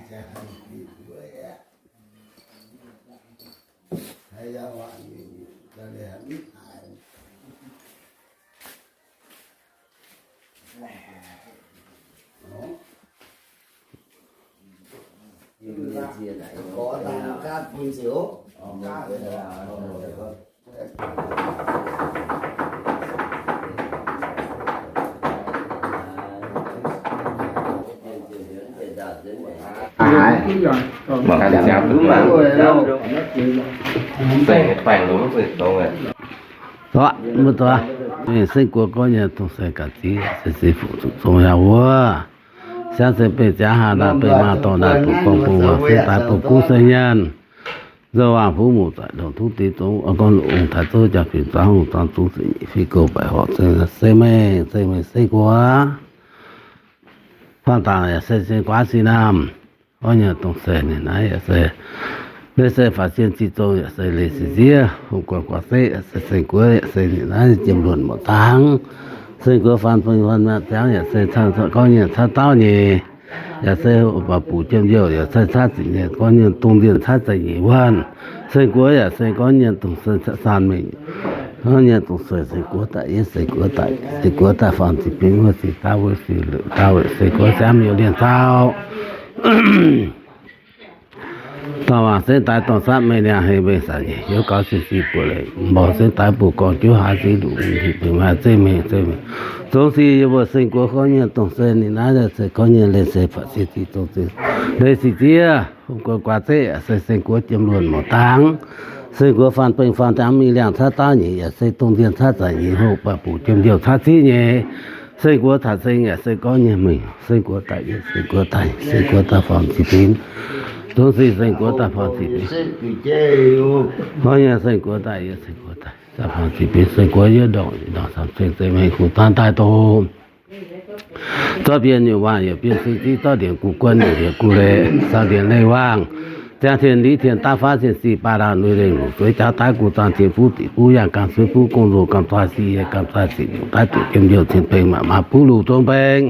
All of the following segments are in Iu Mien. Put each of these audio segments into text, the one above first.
Mbuo dorh, mbuo dorh, Seng Guoqv gorngv nyei dongh se ga'ziex se se fuqv zuqc zong yaac wuov. Siangv se beih ziangv haa naaic beih maa dorh naaic bungx gorngv bungx waac se daaih bungx guv se nyaanh. Nzou waangc fuv muc zaaic ndongc tungv diex zungv, gorngv longc taaix zouv jaa-fingx zaangv hungh zaangv zungv ziepc nyeic fih gouh baeqc horc se meih, se meih Seng Guoqv. Faanh dangc yaac se Seng Guoqv sin naamh. Gorngv nyei dongh se ninh naaiv yaac se, leiz se faatv sienh ziqc zong yaac se leiz six ziev, hungh guon guaax zeqv yaac se Seng Guoqv yaac se ninh naaiv jiem luonc muoz-dangx. Seng Guoqv faanh feng faanh maaih ziangv yaac se gorngv nyei caaiv dauh nyei, yaac se baac buc jiem youh yaac se caaiv ziepc nyeic, gorngv nyei dongh nzienh caaiv ziepc nyeic wuonh. Seng Guoqv yaac se gorngv nyei dongh se saan mengh, gorngv nyei dongh se Seng Guoqv daaih yie, Seng Guoqv daaih, Seng Guoqv daaih faanh ziqc binv wuov ziqc daav wuov ziqc leuc daav weic Seng Guoqv siamv miuc lienh zaux. Dorh waac se daaih dorh satv meih niaa hei mengh zanc nyeic hnyouv gauv sienh sic buoz leiz, mborqv se daaih buoz gorngv jiuv haaix ziqc luqc ninh hipc bingx maaih zeiv mengh zeiv mengh. Zungv sic yie mbuo Seng Guoqv gorngv nyei dongh se ninh naaiv se gorngv nyei leiz se faatv sienh ziqc zong, leiz six ziev, hungh guon guaax zeqv yaac se Seng Guoqv jiem luonc muoz-dangx. Seng Guoqv faanh bengh faanh ziangv mingh liangh caaiv dauh nyeic yaac se dongh nzienh caaiv ziepc nyeic, hungh baac buc jiem youh caaiv ziqc nyeic. Seng Guoqv caux seng yaac se gorngv nyei mengh, Seng Guoqv daaih yie, Seng Guoqv daaih, Seng Guoqv daaih faanh ziqc binv. Zungv sic Seng Guoqv daaih faanh ziqc binv. Gorngv nyei Seng Guoqv daaih yie, Seng Guoqv daaih, daaih faanh ziqc binv. Seng Guoqv yie ndongc, ndongc camv ceng zeiv mengh kuv daan daaih dongh zorqv bienh nyungc waangc yaac bienh sing ziqv, zorqv ndienx guv guon yaac ndienx guv leiz, caux ndienx leiz waangc, ziangh tien liz tien daav faav cien sic baac laanh lui lengh luc zueiz jaax daaih guv zaangh tien fuv diqc fuv yaangh gaam suiv fuv gong nzou gaam zaah sic yie gaam zaah sic nyungc daaih diqc jiem youh cien bengh maac maa buv luc zong bengh.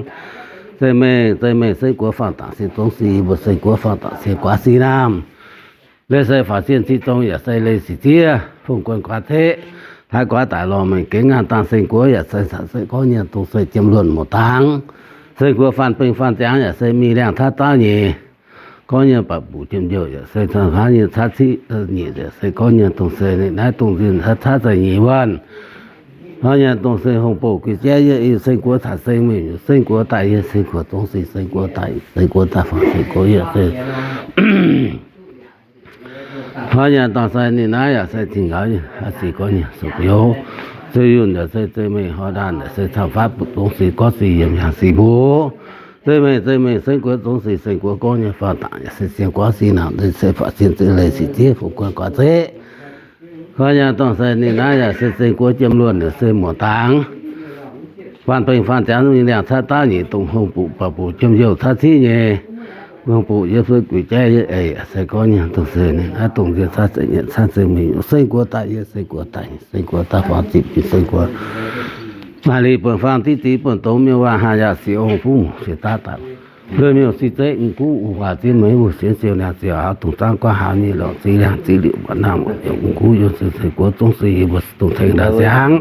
Zeiv mengh, zeiv mengh Seng Guoqv faanh dangc sin zungv sic mbuo Seng Guoqv faanh dangc sin guaax sic naamh. Leiz se faatv sienh ziqc zong yaac se leiz six ziev, hungh guon guaax zeqv, taaix guaax daic lorh mengh gengh ngaanh dangh Seng Guoqv yaac se caux se gorngv nyei dongh se jiem luonc muoz-dangx. Seng Guoqv faanh bengh faanh ziangx yaac se mingh liangh caaiv dauh nyeic, gorngv nyei baac buc jiem youh yaac se caaiv nyeic, caaiv ziqc nyeic yaac se gorngv nyei dongh se ninh naaiv dongh nzienh caaiv ziepc nyeic wuonh. Gorngv nyei dongh se hungh bouh guix jaiv yie, Seng Guoqv caux seng mengh, Seng Guoqv daaih yie, Seng Guoqv zungv sic, Seng Guoqv daaih, Seng Guoqv daaih faanh, Seng Guoqv yaac se Hnoi nyanc dorngh sai ninh naaiv yaac se zinh nqaaux sic gorngv nyanc sou-youz, zuiz yunh yaac se zuiz mengh, hor ndaanh yaac se camv faatv butv zungv sic gorngv sic yiemc hnyangx sic mbuo. Zeiv mengh, zeiv mengh, Seng Guoqv zungv sic, Seng Guoqv gorngv nyei faanh dangc yaac se sienx guaav sic naamh, se faatv sienx ziqc leiz sic ziev, fu guon guaax zeqv. Hnoi nyanc dorngh sai ninh naaiv yaac se Seng Guoqv jiem luonh yaac se muoz-dangx. Faanh bengh faanh ziangx mingh liangh caaiv dauh nyeic, dongh hungh buqc baac buqc jiem youh caaiv ciqv nyei. Hungh buqc yiem sueih guix jaiv yie eix, se gorngv nyanc dorngh sai ninh naaiv dongh nziex caaiv za'nyeic caaiv za'hmz mingh, Seng Guoqv daaih yie, Seng Guoqv daaih, Seng Guoqv daaih faanh ziqc, Seng Guoqv maaih liuz buonc faang diqv ziqc buonc dongz miuc waac haah yaac sic ong fuqv muc siec daav daaih. Lueiz miuc sic zeiv, ong-guv uv waac ziex meix wuov sienx siou niaa ziouc haaix dongh zaangv guaav haaz nyei lorqc, ziex liangh ziex liuc buatc naamh wuov ong-guv yiem Seng Guoqv zungv se yie mbuo dongh tengx ndaangc siangx.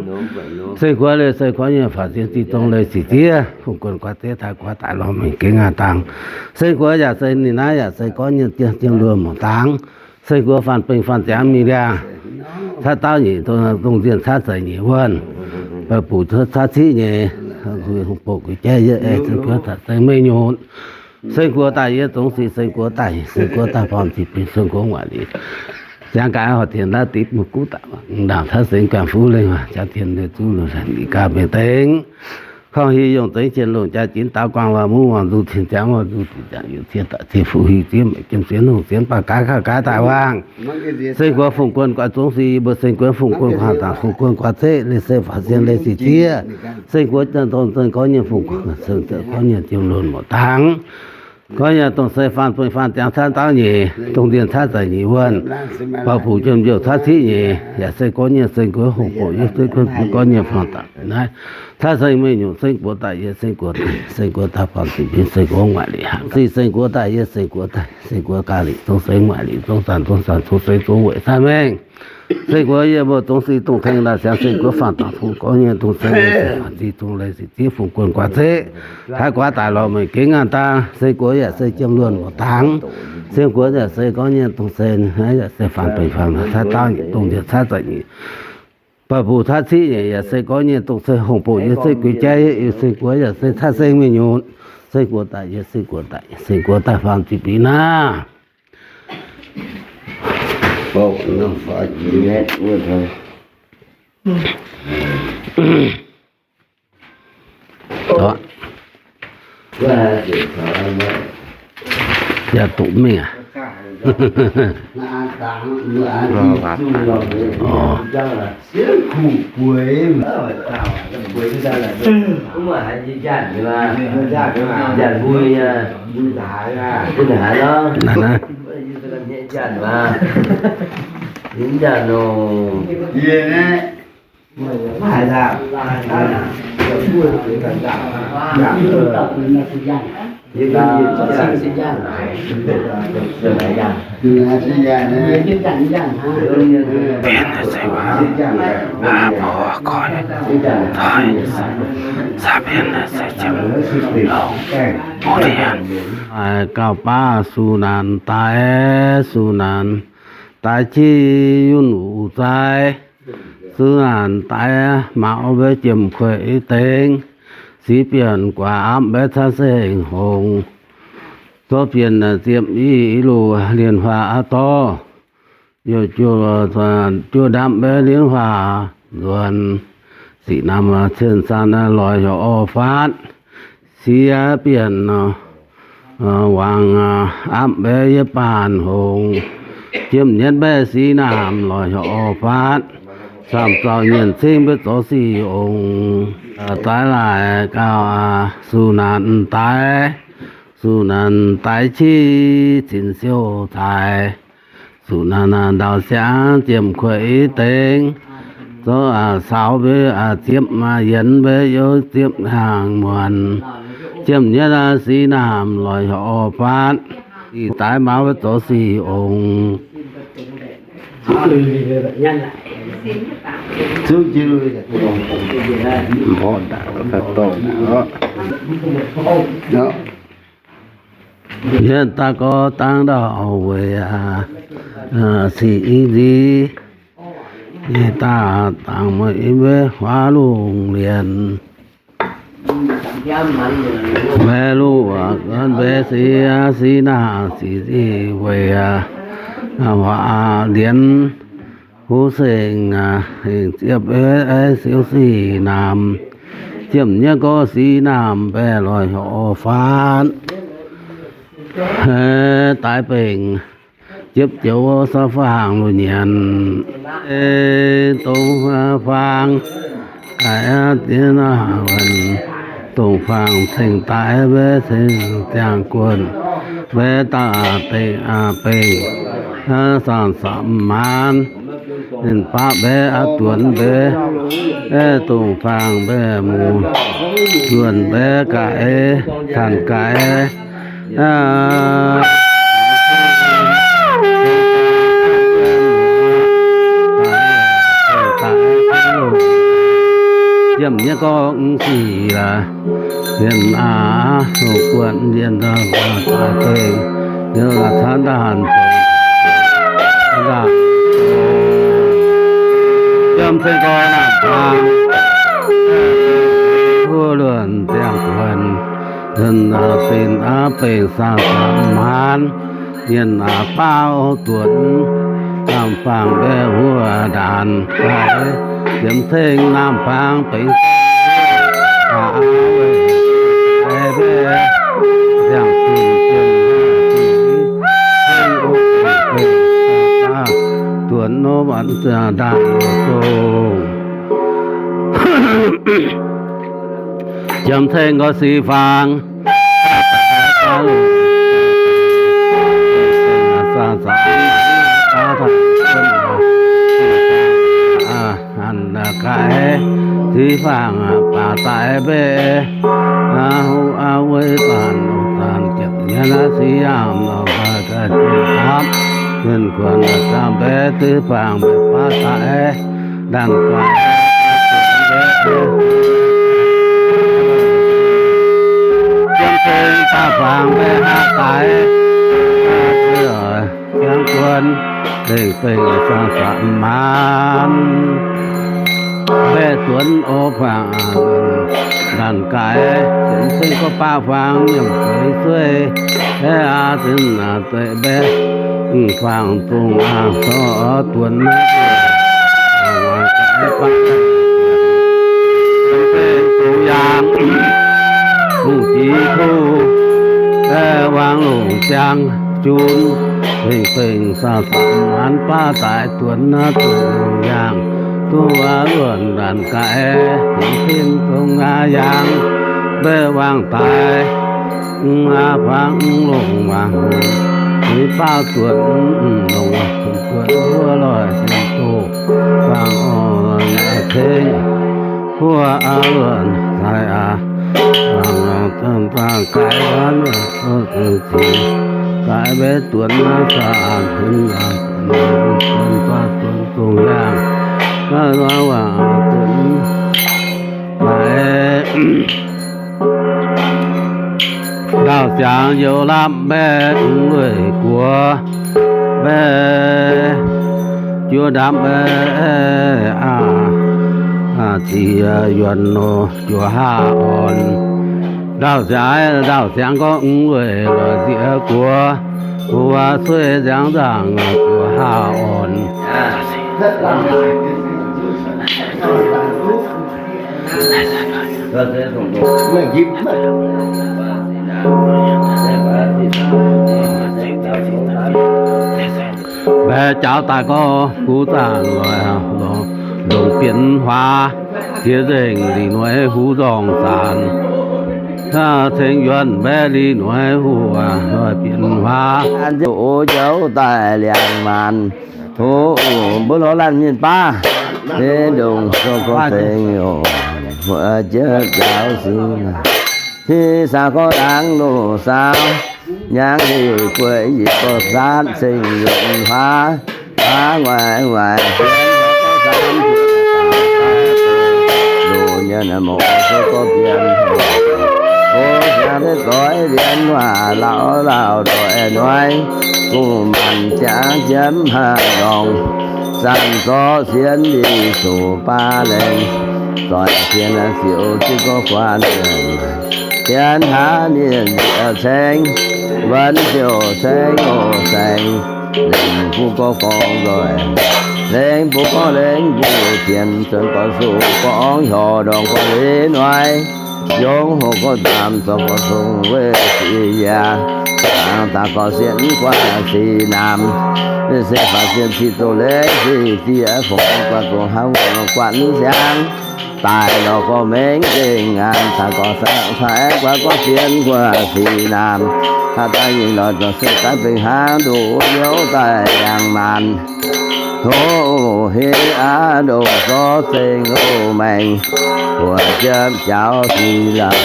Seng Guoqv leiz se gorngv nyei faatv sienx ziqc dongh leiz sic ziev, hungh guon guaav zeqv, taaix guaav daic lorh mengh gengh ngaanh dangh. Seng Guoqv yaac se ninh naaiv yaac se gorngv nyei jiem luonh muoz-dangx. Seng Guoqv faanh bengh faanh ziangx mingh liangh caaiv dauh nyeic, dongh nziex caaiv za'nyeic wuonh, baac buqc caaiv ciqv nyei, hungh bouh guix jaiv yie eix, Seng Guoqv daaih, Seng mengh nyunc. Seng Guoqv daaih yie zungv sic, Seng Guoqv daaih, Seng Guoqv daaih faanh ziqc binc, Seng Guoqv nguaaic liuz, ziangx gaax horc dienx naaiv diqv mbuo guv daaih, ndaangc caaiv sengx ganh fuqv lengh waac, jaax tien nyei zuqv lungh saanh i gaax mengh dengx. Korngh hieh yongh zengx cien longh jaa jinv daaux guangc waac muv, wangc nzuqc cien ziangx wuov nzuqc cien ziangx, yungh cien daic cien fuqv hieh ziex maiv jiem sienx longh sienx baac gaax gaax gaax daaih wangc. Seng Guoqv fungx guon guaax zungv sic, yie mbuo Seng Guoqv fungx guon guaax dangc, fungx guon guaax zeqv, leiz se faatv sienx leiz sic ziev. Seng Guoqv dongh zengx gorngv nyei fungx guon, gorngv nyei jiem luonh muoz-dangx. Gorngv nyei dongh se faanh bengh faanh ziangx caaiv dauh nyeic, dongh nziex caaiv za'nyeic wuonh, baac buqc jiem youh caaiv ciqv nyeic, yaac se gorngv nyei Seng Guoqv hungh bouh yiem Seng Guoqv gorngv nyei faanh dangc naaiv. Taav seng mengh nyungc, seng guoqv daaih yie, seng guoqv daaih, seng guoqv daaih faam zuiz binc, seng guoqv nguaaic liqc hnangv. Sic seng guoqv daaih yie, seng guoqv daaih, seng guoqv gaax liqc zong seng, nguaaic liqc zong zanc, zong zanc zong seng, zong weic cai mengh. Seng guoqv yie mbuo zong sic dongh tengx daaih siangx, seng guoqv faanh dangx fungx gorngv nyei dongh seng, leiz sic ziqv fungx guonh guaax ceqv, taaix guaax daic lorz mengh gengh aqv dangh. Seng guoqv yaac se jiem luonh mbuoqc dangx. Seng guoqv yaac se gorngv nyei dongh se, yaac se faanh beic faanh taaix dauh nyei dongh njiec caav za'nyeic, ba'buc taav ciqv nyeic, yaac se gorngv nyei dongh se hongh boc yie se gueix jaiv, seng guoqv yaac se taav seng mengh nyungc. Seng guoqv daaih yie, seng guoqv daaih, seng guoqv daaih faam zuiz binc naaiv. Yaac doqc mingh aqv. Gauh baav Sux Naanc Daaix, Sux Naanc Daaix Qi Yunh Wuc Zai. Sux Naanc Daaix maux mbuo Jiem Kueiv Dengx, Six Bienh Guaax Apv mbuo Caa Sengh Hongx, Zorqv Bienh Ziepc Yi Luc Lienh Huaax A'dorv, Youh Juoqv Ndapv mbuo Lienh Huaax Nzuonx, Siqv Naamh Cien Saan Loix Heuc Orv Faatv, Siex Bienh Wangc Apv mbuo Yietc Baanh Hongx, Jiem Nyietv mbuo Siqv Naamh Loix Heuc Orv Faatv, Camv Zaux Nyienc Cingv mbuo Zorqv Sic Ongx. Daaih laaix gauh Sux Naanc Daaix, Sux Naanc Daaix Qi Cin Siou Caaix, Sux Naanc Ndau Siangx Jiem Kueiv Dengx, Zorqv Saux mbuo Ziepc Yienx mbuo Youh Ziepc Hnaangx Muonc, Jiem Nyietv Siqv Naamh Loix Heuc Orv Faatv, Siqv Daaix Maaz mbuo Zorqv Sic Ongx. Yie daaih gorx dangv ndau weic sic i nzix, yie daaih dangx meih i mbuo huaav lungh lienc. Mbaeqc luv mbaeqc sic, sic naanc sic zic weic huaav lienc. Huv sengx ziepc siou sic naamh, ziepc nyietv gorx sic naamh mbaeqc loix hnyouv faatv. Daaix bengc ziepc joux wuov sou faang luv nyanc, dongh faang daaih dongh faang ceng daaih mbaeqc ceng ziangh guonh, mbaeqc daaih dengh bengc saanh samv maanc, ninh baav mbaeqc aqv duonx mbaeqc, dongh faang mbaeqc muc duonx mbaeqc gaax, canh gaax. Ziepc nyietv gorx sic laaix, yienh aav, dongh guonh yienh daaih daaih dengh, yienh laaix caanv daaih hanc dengh. Yiem ceng gorx naamh baang, huv luonh ziangh guonh, yienh aav, benx aav, benx saang-saang maanc, yienh aav, baav duonx, naamh baang mbaeqc huv ndaanc daaih, yiem ceng naamh baang benx aav, mbaeqc ziangh guonh, duonx nor, ndaanc dongh. Yiem ceng gorx sic faang, saang-saang, hanc gaaix, sic faang baac daaih Mbe, aa, hu aa wei baanh nongc zaanc jiepc nyienz aqv, si yaamh nor mbaih ga'jienh aapv, zunh guonx zaangh mbe, duqv faangx mbe baav daaih, ndaanh guaax, jienv feng baav faangx mbe haav daaih, ziangh guon lengh fengh saah saah maanc. Mbaeqc zuonx o faangx ndaanh gaaix, zengc zengc gorx baav faangx nyiemc gueix sueih, aeqv, aa, zinh naaic zeiv mbaeqc, mv, faangx zongh aac, corc duonx naaiv, zongh yaangh, hungh jiex kuv, aeqv, wangc longc ziangh junc, lengh fengh saah saah maanc baav daaih duonx naaiv zongh yaangh, duqv aav luonh ndaanh gaaix, zengc zengc zongh aac yaangh, mbaeqc wangc daaih, aa, faangx longc wangc, ninh baav duonx, longc duonx huov loih zinh doqc, faangx orn ceng, huov aav luonh daaih aac, faangx zaangh gaaix, gaaix mbaeqc duonx naaiv saah, duonx baav duonx zongh yaangh, naaiv wangc duonx daaih. Ndaauh ziangx youz lapv mbaeqc wuic guoqv, mbaeqc juov ndapv mbaeqc, aa, aa, ziex yuonx nor juoz haah orn. Ndaauh ziangx, ndaauh ziangx gorngv wuic loic ziex guoqv, wuov sueih nziangx nzaangc juoz haah orn. Mbaeqc jaaux daaih gorngv, Kuv zaangc loic, longc bienx huaax, ziex nzengc lingh nueiz huv nzorng zaanc. Ceng yuonh mbaeqc lingh nueiz huv loic bienx huaax. An ziouc o jauv daaih liangx maanc. Tov mbuo lorz laanh mienh baav, deix ndongc sou gorx ceng oc, jienv jaux sic, saax gorx laangz loz saau, hnyangx hec gueic yietc gorx saatv ceng yuonh huaax, huaax nguaaic nguaaic, loz nyei mouz sou gorx bienx, o, siang deix doix lienx huaac, lauh lauh doic noic, guv maanc jangv jiemv haah ndorngx, zanc zorqv sienx li soc baav lengh, doic sienx siouc jienv gorngv guaan, tienx hlaax mienh nzieqc ceng, wuonx ziouc ceng oc saeng, lengh bun gorngv gorngv nzoih, lengh bun gorngv lengh bun tienx, zuonx gorx suqv gorngv hiorc ndorngx gorx leiz noic, yongz hoc gorx zaamc zorc gorx cong weic sic yaac, dangx daaih gorx sienx guaav sic naamh, se faatv sienx sic zoqc leiz sic ziex fongc guaav zoqc hnangv guaav siang, daaih lorz gorx mengh gengh ngaanc, daaih gorx saeng faix guaav gorx sienx guaav sic naamh, haaix daaih yingh lorz zorc se gaanv benx hnangv nduqc youz daaih yangh maanc. Tov heh aav ndongc zorqv zengx oc maengx, buoz jiepv jaux sic laac.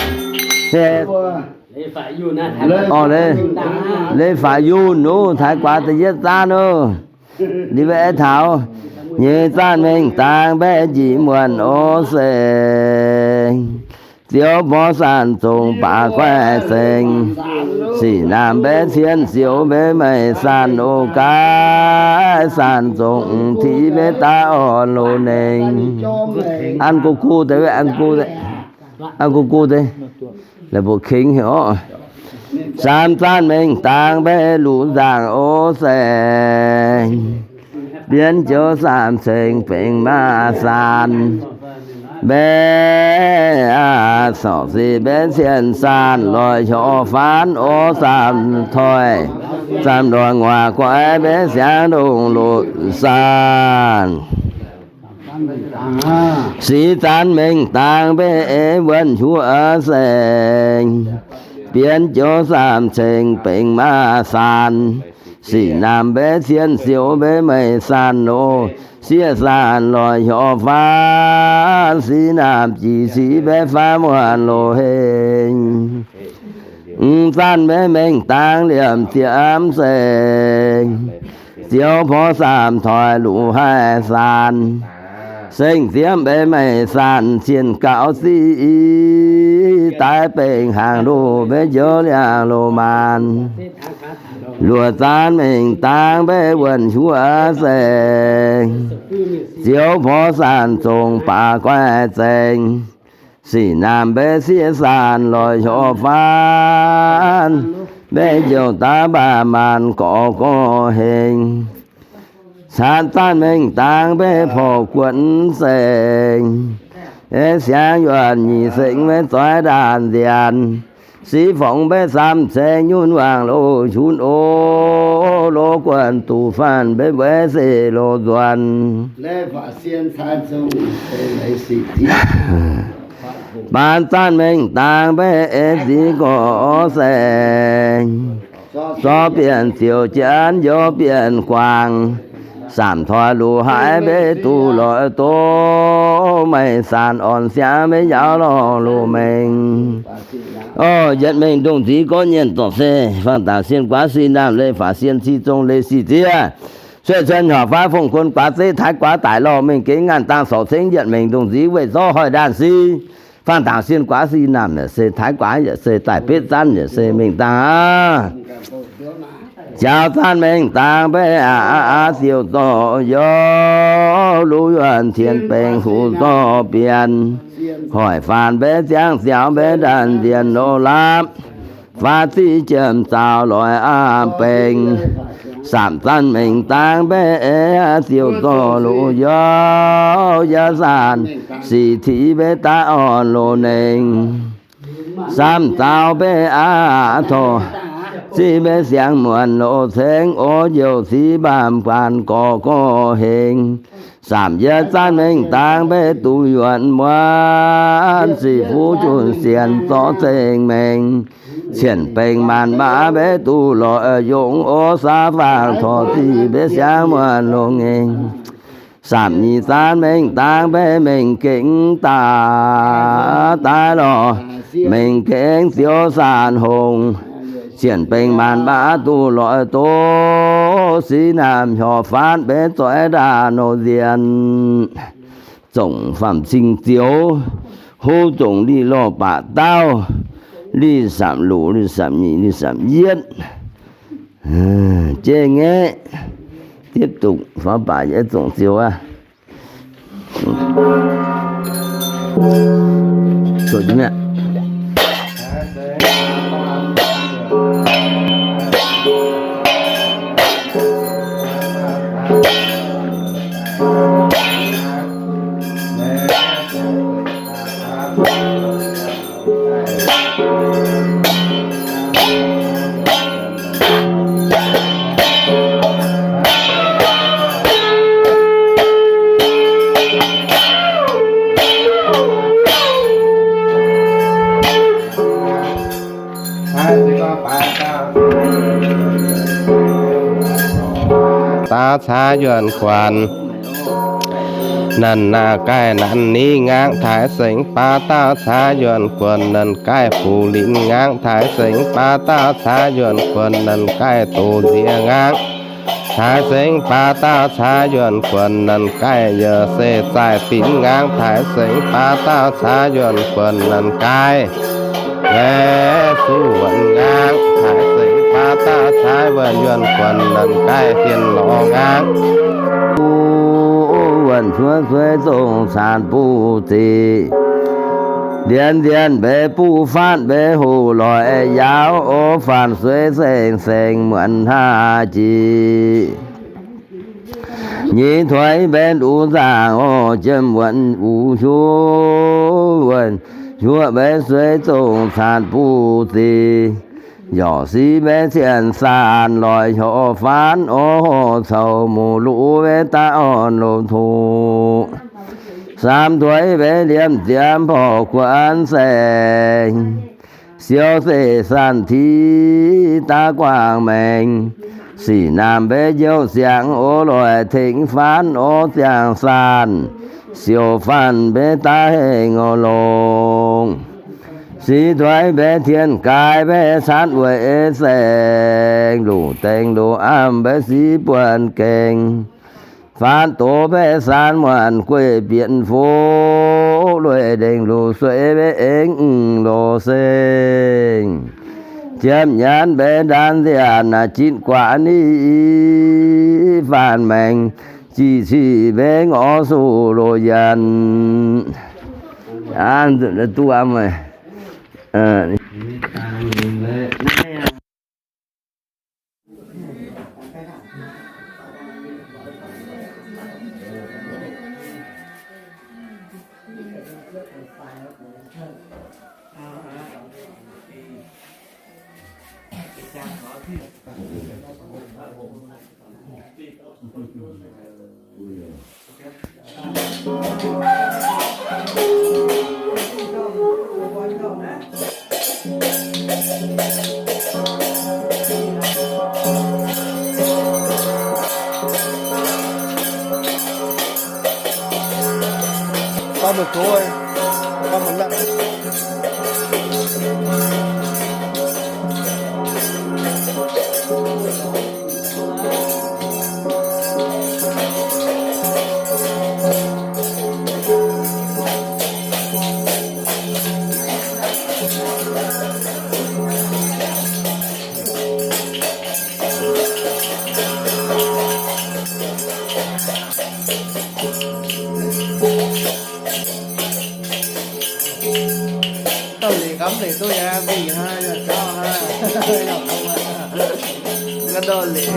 Orv, leiz faaux yunh nuv taaix guaax da'yietv zaanv oc. Liuz mbaeqc taux nyeic zaanv mengh dangx mbaeqc njiec muonc o se, ziouv borv saanh zongc baac guaix zengx, sic naamh mbaeqc cien siouc mbaeqc meih saanh o gaaix saanh zongc tiqv mbaeqc daav orn loz nengh. An gu gu deix, an gu gu deix, la'buo kingx heuc orqv. Saam zaanv mengh dangx mbaeqc luqc nzaangc o saeng, bienx joux saam ceng bengx maaih saanh, mbaeqc aac, corc sic mbaeqc cien saanh loic hnyouv faanv o saam toi, saam loic nguaac guaix mbaeqc siangx ndongc lotc saanh. Sic zaanv mengh dangx mbaeqc eix wuonh hiuv saeng, bienx joux saam ceng bengx maaih saanh, sic naamh mbaeqc cien siouc mbaeqc meih saanh loz, sieqv saanh loic hnyouv faanv, siqv naamh jiex siqv mbaeqv faanv muonh loz-hengx. Mv zanc mbaeqv mengh dangx liemh ziepc mv sengx, ziouv porv saamh toic luqc haih saanh. Seng ziepv mbaeqv mengh saanh cien gaux ziqv, daaih bengc hnaangx loh mbaeqv njoux liangx loh maanc. Luoqc zanc mengh dangx mbaeqv wuonh huoqv sengx, ziouv porv saanh zongc baac guaih zengx. Siqv naamh mbaeqv sieqv saanh loic hnyouv faanv, mbaeqv njoux daav mbaah maanc gorx gorx hengx. Caqv zanc mengh dangx mbaeqv porv guotv sengx, siangx yuonh nyic sengx mbaeqv zoix ndaanh nzienx. Siqv forngx mbaeqv samv ceng nyunv wangc loz-hunv o, loz guonh duqv faanh mbaeqv mbueiv se loz nzuonx. Baan zanc mengh dangx mbaeqv eix siqv gorx sengx, zorqv bienh ziouc jienv njoux bienh guangc. Saamh toi luqc haiz mbaeqv duqv loic doz, mengh saanh orn siangx mbaeqv njaaux lorh loz-mengh. Orv, yietc mengh ndongh nziv gorngv nyienh dorngc se, faang dangc sien guaav si naamh leiz faatv sien ci zong leiz sic ziev. Sueih cuon hnyouv faanv fongc kuon guaav zeiv taaix guaav daic lorh mengh gengh ngaanh dangh sorc cengv yietc mengh ndongh nziv weih zorqv hoic ndaanh si. Faang dangc sien guaav si naamh yaac se taaix guaav yaac se daaih betv zanv yaac se mengh dangh aqv. Jaux zanc mengh dangx mbaeqv aqv, aqv ziouc zorqv youz, luv yuonh cien bengx huv zorqv bienh, hoic faanx mbaeqv ziangv ziaux mbaeqv ndaanh nzienh loz laapv, faatv ziqv jiem zaux loic aqv bengx. Saamv zanc mengh dangx mbaeqv eix aqv ziouc zorqv luv youz, yaac zanc sic tiqv mbaeqv daav orn loz-nengh. Samv zaux mbaeqv aqv torh ziqv mbaeqv siangx muonc loz-cengx, o njoux siqv mbaamh guaanh gorx gorx hengx. Saamv yietv zanc mengh dangx mbaeqv duqv yuonh muonc, sic fuv junh sienx zorqv zengc mengh. Cien bengx maanc maav mbaeqv duqv loic yongh, o saav faang torh ziqv mbaeqv siangx muonc loz-nengh. Saamv nyic zanc mengh dangx mbaeqv mengh gengh daaih, daaih lorh mengh gengh ziouv saanh hongh. Cien bengx maanc maav duqv loic doz, siqv naamh hnyouv faanv mbaeqv zoix ndaanh nor nzienh. Zongc faam-cing zioux, hov zongc liz lorh baac dauh, liz samc luc, liz samc nyic, liz samc yietv. Jeiv ngaeqv, tiếp tục faaux baac yietv zongc zioux aqv. Dauh caax yuonh guonc, nanc naaic gaih nanc ni ngaangc taaix sengx baav dauh caax yuonh guonc, nanc gaih fuqv linc ngaangc taaix sengx baav dauh caax yuonh guonc, nanc gaih doz nziex ngaangc taaix sengx baav dauh caax yuonh guonc, nanc gaih yaac se zaih dinc ngaangc taaix sengx baav dauh caax yuonh guonc, nanc gaih aeqv, suv wuonc ngaangc taaix sengx baav dauh caax wuonh yuonh guonc, nanc gaih dien lorz ngaangc. Wuonh cuotv sueiv zongh caanx buv ziqc, ndienx nzienh mbeix buv faatv mbeix hoc loic yaauv, o faanx sueiv sengx sengx muonc haav jiex. Nyei tuix mbeix nduqc nzaangc, o jiem wuonc uv hiuv, wuonh hiuv mbeix sueiv zongh caanx buv ziqc. Yaac siv mbeix cien saanh loic hnyouv faanv, o hoc coux muc luv mbeix daaih orn loz-toqv. Saam tuix mbeix liemh ziemx porv guonx saeng, siou seix saanh tiqv daav guangc maengx. Sic naamh mbenc jouh ziangx o loic tengx faanv o ziangx saanh, siouc faanh mbenc daaih hengx o longx. Sic tuix mbenc tien gaaix mbenc caanv weic ei saeng, luc dengx luc amv mbenc sic buonc gengh. Faanv doz mbenc saanh muonc gueiv bienx fo, lueic ndengc luc sueih mbenc eng loz seng. Jiem nyanc mbenc ndaanv nziaauc naaic jin guaax ni, faanv maengx jih cic mbenc orv suc loz nyanc. An duqv meih. Dauh liqc gamh liqc duqv yaac mingh hnangv, yaac jauv hnangv, yaac tong hnangv. Ga'naaiv dorh liqc.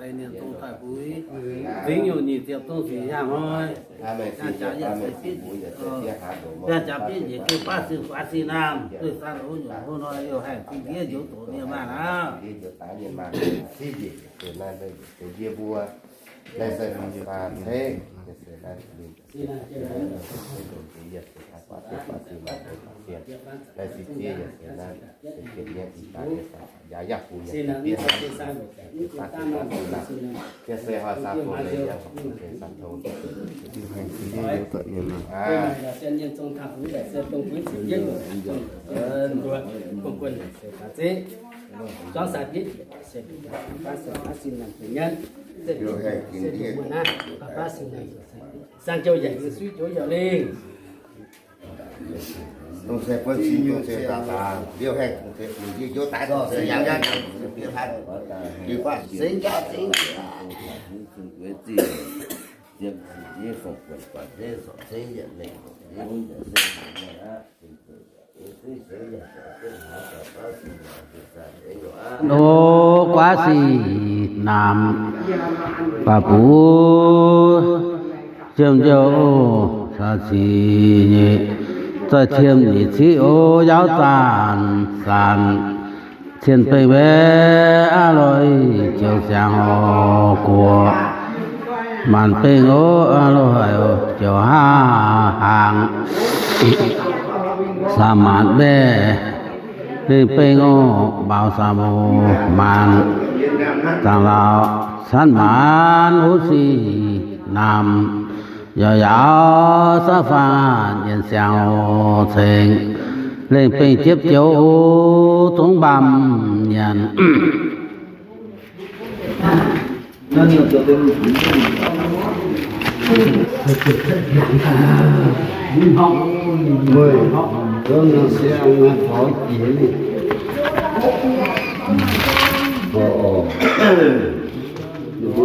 Ninh dongh daaih mbuo fingx nyungc nyic ziepc zong sic yangh hnoi. Yangh jaax yietc seix bietv njiec, yangh jaax bietv njiec gengh baav sic faaux sic naamh, duih san loz nyungc hlo hnoi youh haengh zingh ndiev njoux doqc mienh maanh aqv. Sang jiu yaac suiv jiu yaac lingh. Dongh se buonv sin dongh se daaih daaih, liouh haengh dongh se fungx njiec njoux daaih dongh se yangh yangh yangh, liuz baac seix jaav zingh. Nor guaav sic naamh baac buv ziemx njoux, caa cic nyeic, zaih cien nyic ciqv o, yaauv zaanc zaanc cien bengh mbaeqv aav lorqc, joux ziangx oc guoqv maanc bengh o, aav lorqc, joux haav hnaangx saah maanc mbaeqv Lengh beng oc, mbaaux saam oc, maanc zaangc laauc, canv maanc huv sic naamh, yaac yaauc saav faanh nyienc siangx oc cengx. Lengh beng jiepv joux oc, zungv mbaamh nyanc.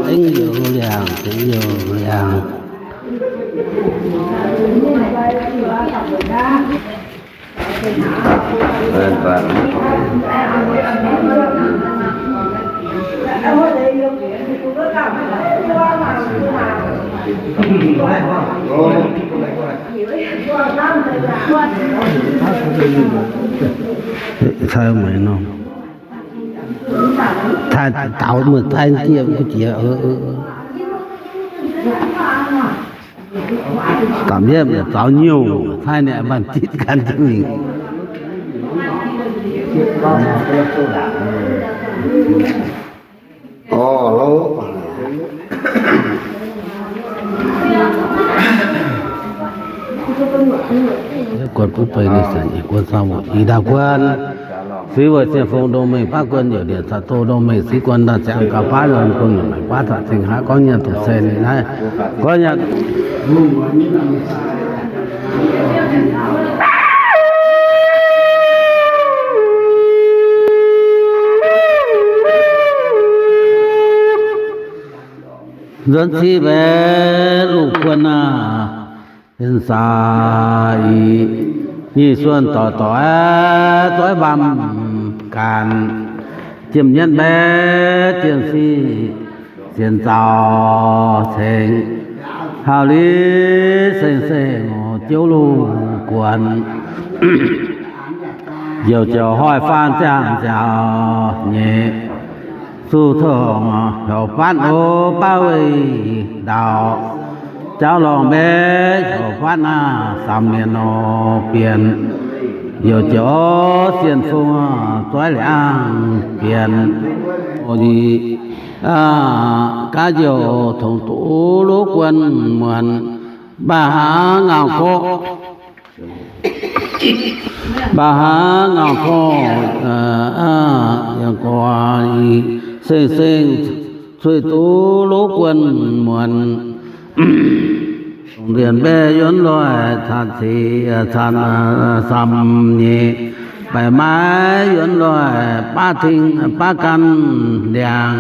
Tengx youz liangh, tengx youz liangh. Taaih meih nor, taaih daaux meih taaih jiex mv jiex. Da'yietv yaac zaux nyouh, taaih ninh maaih ditv gan jienv mingh. Guon butv beiv ninh zanc nyei guon saah, ih ndau guon. Siv weic ziepc fong ndongh mengh baav guon, youc ndiev caux doh ndongh mengh siv guon, daaih ziangx gauh baav nzuonx guon, mangc baav caux cing haav gorngv nyanc doqc se ninh naaiv. Gorngv nyanc nzuonx ziqc mbaeqc luv guon aac, en saa i nyic suonc doic doic doiv mbaamh gaanc, jiem nyietv mbaeqc jien sic sienx zaux cengx, hauh li seng seng jouv luv guon. Youc ziouc hoic faanh ziangh nziaauc nyei, zuqc tongx heuc fatv o baav weih ndau, jauv lorngh mbaeqc heuc fatv naaiv samx mienh nor bienh. Youc ziouc sienh fungx zueiv liangv bienh, o ni gaav youc tongx duqv luv guon muonc, mbaah hnangv ngauh gorqv, mbaah hnangv ngauh gorqv, yangh gorx, seng seng cueiv duqv luv guon muonc. Ndienc mbaeqc yuonx loic caan cic caan samx nyei, baeqc maiv yuonx loic baav ting baav gan ndiangx,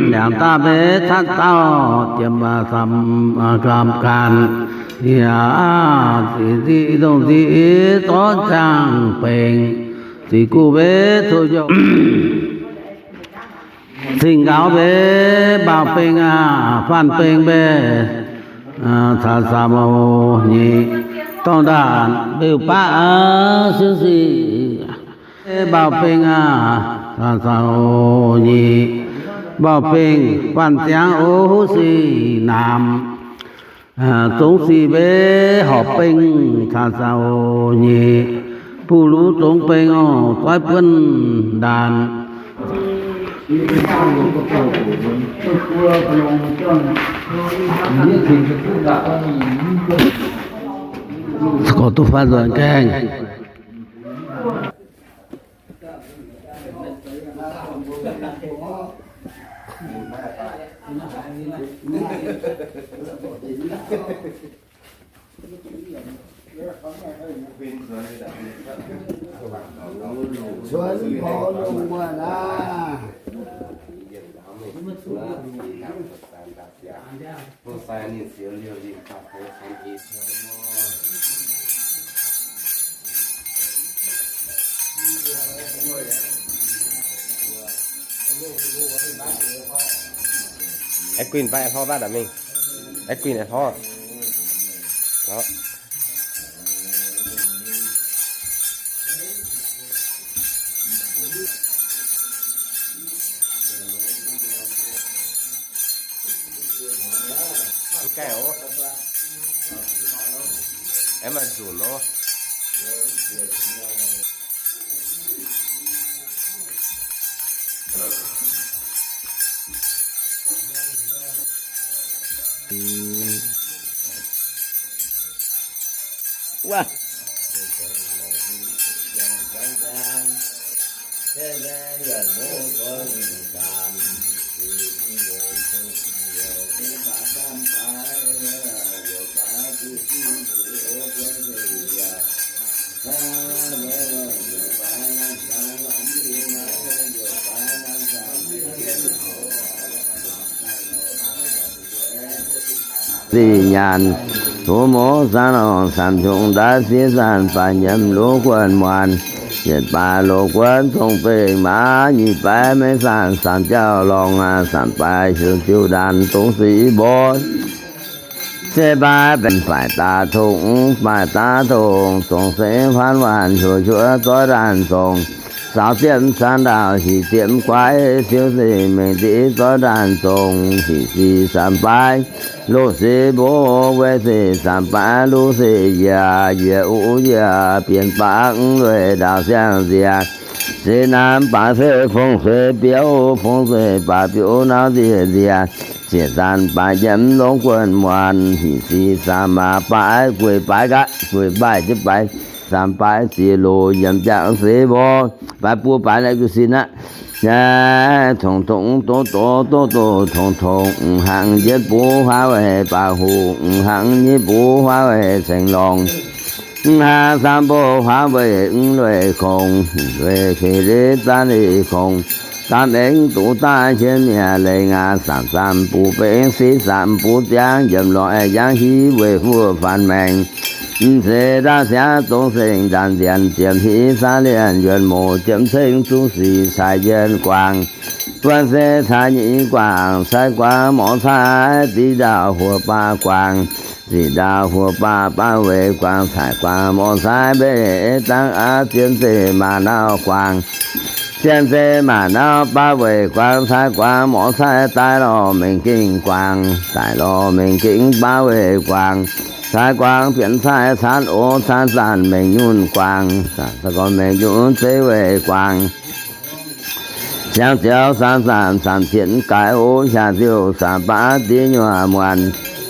ndiangx daaih mbaeqc catv dauh jiem samx gamh gan, yaac ziqc nziqc ndongh nziqc zorqv ziangh bengx, ziqc guv mbaeqc coqv njouh. Zingh nqaux mbaeqc mbaaux beng aac, faanh beng mbaeqc caux samx oc nyei, dorngh ndaanc mbiuh baav sienx sic mbaaux beng aac, caux samx oc nyei, mbaaux beng faanh ziangx oc huv sic naamh, zungv sic mbaeqc horpc beng caux samx oc nyei, buv luv zungv beng oc, zoiv buonv ndaanc. Gorx duqv faanh nzuonx gaengh. Cuotv porv lungh muonh aac. Aeqv, guinh baav aeqv, hlorv baav daaih mingh. Aeqv, guinh aeqv, hlorv. Mv gaengh oc. Aeqv, maaih nzunc oc. Wuov. Sic nyanc, fu mouz zaangc lorngc, samx qongx ndaaiv sieqv zanc, baaix nyiemc luv guonh muonc, yietc baaix loz guonv cong-bengh maaz, nyic baaix meiv zanc, samx jauv lorngc aqv, samx baaix hiuv ziuv ndaanx dongh sic mborqv. Se baaix benx faix daax tongx, faix daax tongx, zongc seix faanv waanc, heuc njuov zorqv ndaanx zongc, saaux ziepv caan ndaauh, hic ziepv guaiv, siou sic mengh div zorqv ndaanx zongc, hic sic samx baaix, loz sic mborqv, weic sic samx baaix, luv sic njiec, njiec uv njiec, bienx baav lueic ndaauh siang nziex, sic namx baaix se fong se biouv, fong se baaix biouv nauv nziex nziex, siec zanc baaix nyiemc longc guonh muonc, hic sic samx maac baaix, gueic baaix gaax, gueic baaix jienv baaix, samx baaix ziec loz yiem jangc seix mborqv, baaix buo baaix naaiv gu'sin aqv. Tongx tongx doz doz doz doz tongx tongx, hnangv nyietv bung huaav weic baac huc, hnangv nyietv bung huaav weic ceng lorngx, hnangv samv bung huaav weic lueic kongx, weic feix leiz zaanv leiz kongx, zaamv aengx duqv daaih qiemx mi'aqv leiz ngaax, samx zaamv bung bengx sic, samx bung ziangv njiemc lorqc, aengx yangh hiv weic fuoqv faanx maengx. Mv zeiz ndaauv siangv dongh seng ndaanx nzienx, ziepc hiv saauv lienh yuonh moc, ziepc ceng zuqv sic caaix yienh guangc, buonv se caaix nyic guangc, caaix guangc morc caaix, diqc ndaauh huoqc baav guangc, ziqc ndaauh huoqc baav baav weic guangc, caaix guangc morc caaix, mbeih dangv aqv, zien zeiv maac nauv guangc, zien zeiv maac nauv baav weic guangc, caaix guangc morc caaix, daaih lorh mengh gengh guangc, daaih lorh mengh gengh baav weic guangc, caaix guangc bienx caaix caanv oc, caanv zanc mengh nyunc guangc, zanc gorn mengh nyunc zeiv weic guangc. Siangx ziouc samx zanc samx zienx gaaix oc, siangx ziouc samx baav div nyuoqc muonc,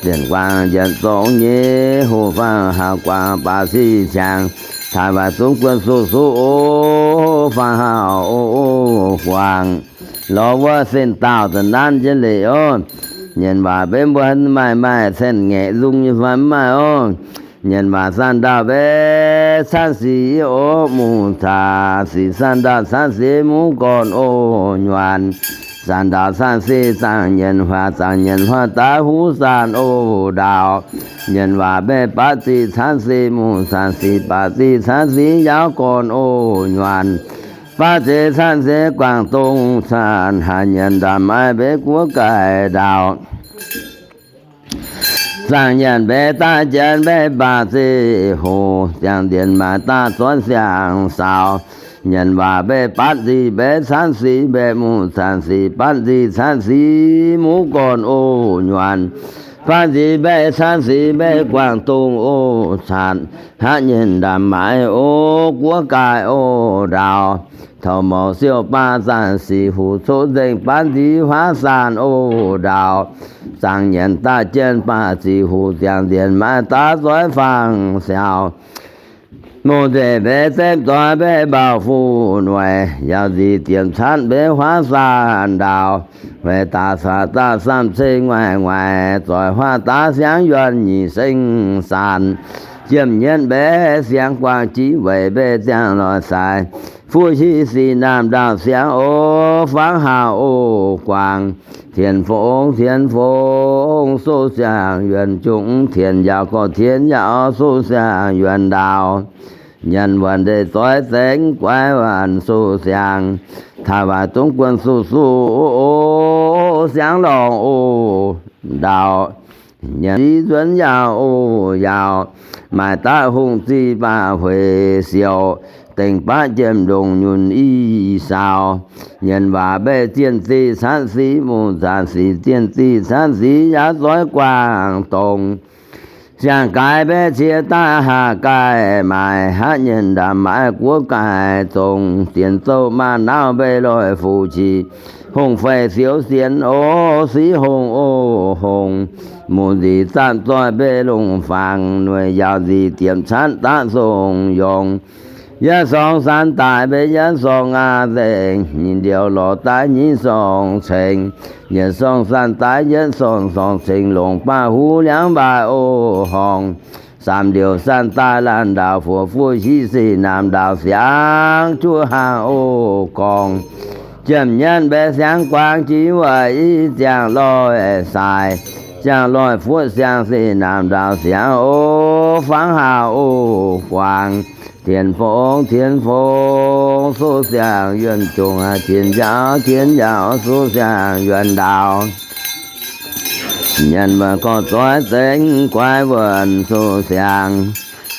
zienx guangc njienc zorngx nyei, hoh fangx haaix guangc baac sic ciangx, taaix waaic zungv guon suqv suqv oc, fangx haaix oc guangc. Lorz wuov sen daauh za'naanv jienv leiz oc. Nyienx waac mbenv mbuo maaih maaih cen-ngaeqc nzung nyei fai mv maaih oc. Nyienx waac zanc ndaauh mbenv caanv sic oc, mungz caax sic zanc ndaauh caanv sic muv gorn oc nyuaanc. Zanc ndaauh caanv sic zaangc nyienx huaax, zaangc nyienx huaax daaih huv zanc oc ndaauh. Nyienx waac mbenv baav zic caanv sic, mungz caax sic baav zic caanv sic yaauv gorn oc nyuaanc. Baav zic caanv sic guangc dongh zanc, haaix nyienx ndaamv maaih mbenv guoqv gaaix ndaauh. Zaangc nyienx mbenv daaih jienv mbenv baac zic hoc, ziangh ndienx maaih daaih zuonv siang-saaux. Nyienx waac mbenv baav zic mbenv caanv sic mbenv, mungz caax sic baav zic caanv sic muv gorn oc nyuaanc. Baav zic mbenv caanv sic mbenv guangc dongh oc caanc, haaix nyienx ndaamv maaih oc guoqv gaaix oc ndaauh. Taux mouc siouv baav zanc sic huc coqv nzengc baav zic huaav zanc oc ndaauh. Zaangc nyienx daaih jienv baac zic huc, ziangh ndienx maaih daav zoiv fangx siaaux. Mungz nzengc mbenv zemv doix mbenv mbauh fuqv noic, yaac nzic diemc caanv mbenv huaav zanc ndaauh. Weic daaih caux daaih samh ceng nguaaic nguaaic, zoix huaav daav siangv yuonh nyic seng zanc. Jiem nyienv mbenv siangx guangc jiv weic mbenv ziangh loic saaix. Fuqv hiv sic naamh ndaauh siangx oc, fangx haaix oc guangc. Tienx fongx tienx fongx soqv siang-yuonh jungx, tienx yaauc gorx tienx yaauc soqv siang-yuonh ndaauh. Nyanc waanc ndeic zoix zengx guaix waanc soqv siang, taaih waaic zungv guon suqv suqv siangx lorngc oc ndaauh. Nyanc ziv nzuonx yaauc oc yaauc, maaih daaih hungh ziqc baac hueic siouc, dengh baav jiem ndongc nyunc i saaux. Nyanc waac mbaeqc zienh ziqc caanv siqv, mungz zaanc siqv zienh ziqc caanv siqv, yaac zoix guangc dongc. Ziangh gaaix mbaeqv cie daaih haac gaaih maaic, haav nyienh ndaamv maaiz guoqv gaaix zongc, dienx zouv maaz nauv mbei loic fuqv qiex, hongh fei siouv sienx o siqv hongh o hongh, muoz nzic zaamv zoih mbei longc fangx, noic yaauc nzic diemc catv daav songx yongz. Yie sorng san daaih mbei yietv sorng aav nzengc, nyei ndiouh lorz daaih nyei sorng ceng. Yie sorng san daaih yietv sorng sorng ceng longc baav huv liangv mbaaih o horngh. Saamv ndiouh san daaih laanh ndaauh fuoqv fuqv hiv sic naamh ndaauh siangx juov haangh o gorngv. Jiem nyienv mbei siangx guaang jiex wuov i ziangh loih saaix, ziangh loih fuoqv siangx sic naamh ndaauh siangx o fangx haauh o guaang. Tienx fongx tienx fongx suqv siangx yuonh jongc, tienx njaaux tienx njaaux suqv siangx yuonh ndaauh. Nyanc maaih gorx zoix zengx guaix wuonh suqv siangx,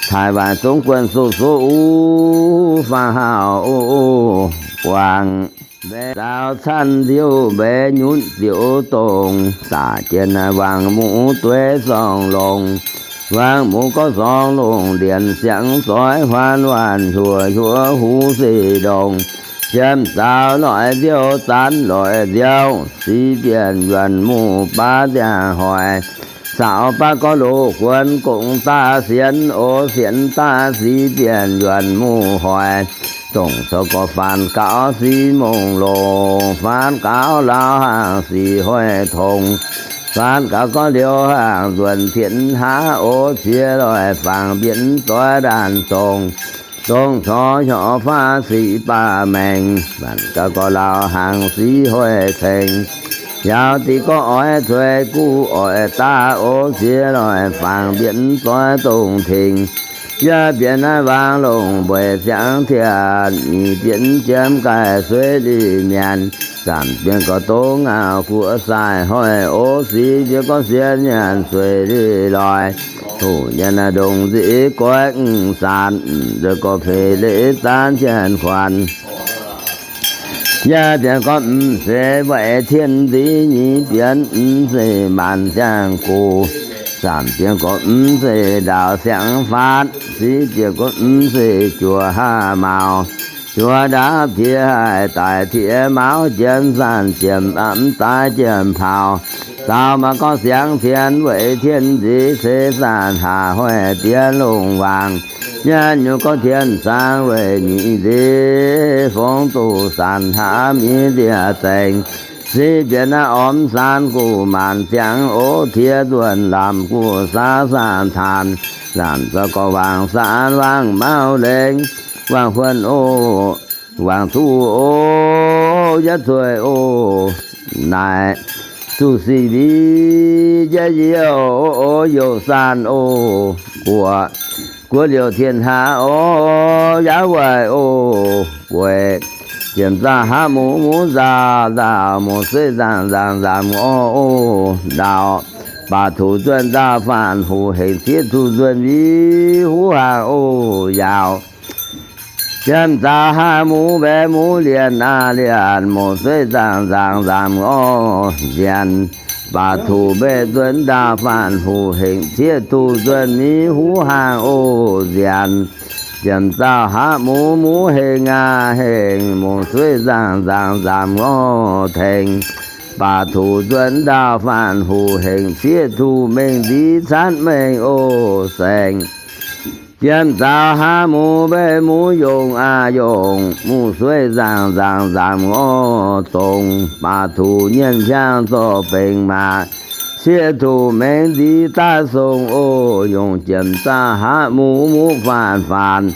taaih waaic zungv guonh suqv suqv uv fangx haauh o guaang. Mbaeqc zaaux canv nziouv mbaeqc nyutc ziouc dongh, zaqc jien naaiv wangc muv dueiv sorng longx. Wangc muv gorngv sorng longx ndienx siangx zoix huaan waanc hiuv hiuv huv sic ndongc. Jiem zaaux loic nziouv zanv loic nziouv, sic bienh yuonh muv baav ziangh hoic. Caux baav gorngv loz guonx gongx daaih sienx o sienx daaih sic bienh yuonh muv hoic. Dongh zoux gorx faanx gaux sic mongh loz, faanx gaux laauv haangh sic hoic tongx. Faanx gaux gorngv liouh haangh nzuonx tienx hlaax o ziex loic fangx mbienv doix ndaanh dongh. Dongh corc hnyouv faatv sic baac maengx, faanx gaux gorngv laauv haangh sic hoic cengx. Yaac deix gorngv oix cueix guv oix daav o ziex loic fangx mbienv doix dongh tengx. Yie bieqc naaiv wangc longc mbueiz siangx tienx, mingh bieqc jiem gaaih sueih liuz mienh. Zaamc bieqc gorx dongh ngauh guoqv sai hoic o sic bieqc gorngv sienx nyanc sueih liuz loic. Hoc nyanc naaiv ndongc nzic goiv mv saanx, nzeix gorx peix leiz zaanv jien kuanx. Yie bieqc gorngv mv zeiz weic tien nzic, nyic bieqc mv zeiz maanc ziangh gox. Zaamc bieqc gorngv mv zeiz ndaauh siangx faatv, civ bieqc gorngv mv zeiz juoz haav mauz. Juoz ndaauv tiex haih daic tiex mauz, jien zanc ziemx aqv mv daaih jiem paux. Daaux maaih gorngv siangx tien weic tien nzic, ceix zanc haac hoic diex longc wangc. Yie nyungc gorngv tien zaang weic nyic nzic, fongx duqv zanc haav mingh ndie-zengx. Civ bieqc naaiv ormx san guv maanc ziangx o, tiex nzuonx lamh guv saav san taanx. Lamh zaux gorx wangc san wangc mauv lengx, wangc huonh o, wangc duqv o, yietv zueih o. Naaic zuqc sic mbiv jienv youh o, youh san o, guoqv, guoqv liouh tien hlaax o, yaav waaic o, gueix. Jiem zaah haav muz, muz nzaah nzaah, muz sueiv nzaangc nzaangc nzaamc o, ndaauh. Baac tuc nzuonx ndaauh faanx huc hengx, cieqv tuc nzuonx mbiv huv haangh o, yaauc. Jiem zaah haav muz, mbaeqc muz lienc aav lienc, muz sueiv nzaangc nzaangc nzaamc o, nzienx. Baac tuc mbeih nzuonx ndaauh faanx huc hengx, cieqv tuc nzuonx mbiv huv haangh o, nzienx. Jiem zaah haav muz, muz hengx aav hengx, muz sueiv nzaangc nzaangc nzaamc o, tengx. Baac tuc nzuonx ndaauh faanx huc hengx, cieqv tuc mengh nziv catv mengh o, saengx. Jiem zaah haav muz, mbeih muz yongh aav yongh, muz sueiv nzaangc nzaangc nzaamc o, dongh. Baac tuc nyienh hiaangx zorqv benx maac, cieqv tuc mengh nziv daav song o, yongh. Jiem zaah haav muz, muz faanx faanx,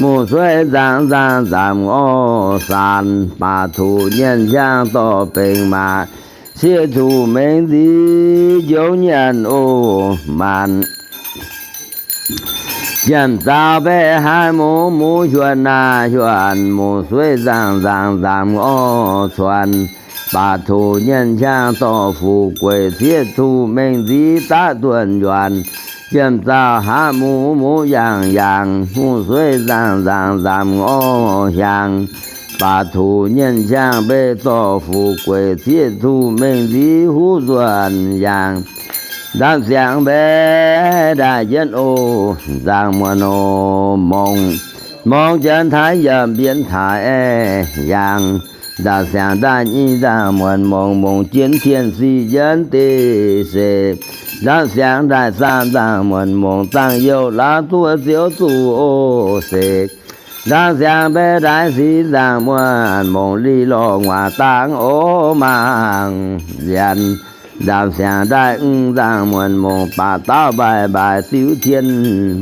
muz sueiv nzaangc nzaangc nzaamc o, saanx. Baac tuc nyienh hiaangx zorqv benx maac, cieqv tuc mengh nziv njoux nyienh o, maanc. Jiem zaah mbeih haav muz, muz hiuonh aav hiuonh, muz sueiv nzaangc nzaangc nzaamc o, cuonx. Baac tuc nyienh hiaangx zorqv fuqv gueic, cieqv tuc mengh nziv daav duonh yuonx. Jiem zaah haav muz, muz yangh yangh, muz sueiv nzaangc nzaangc nzaamc o, hiaangx. Baac tuc nyienh hiaangx mbeih zorqv fuqv gueic, cieqv tuc mengh nziv huv nzuonx yangh. Ndaamv-siangx mbaeqv ndaaih yietv o, nzangc muonz o, mongc, mongc jienv taaix yaac mbienx taaix aeqv, yangh. Ndaamv-siangx ndaaih nyeic nzangc muonz mongc, mongc jienv tien sic yienv deic seix. Ndaamv-siangx ndaaih saam nzangc muonz mongc, dangh youh laav duqv ziouv zuqc o seix. Ndaamv-siangx mbaeqv ndaaih sic nzangc muonz mongc, li lorh nguaac dangh o mangc nzienx. Ndaamv-siangx ndaaih mv nzangc muonz mongc, baac dauh mbaaih mbaaix diuv tien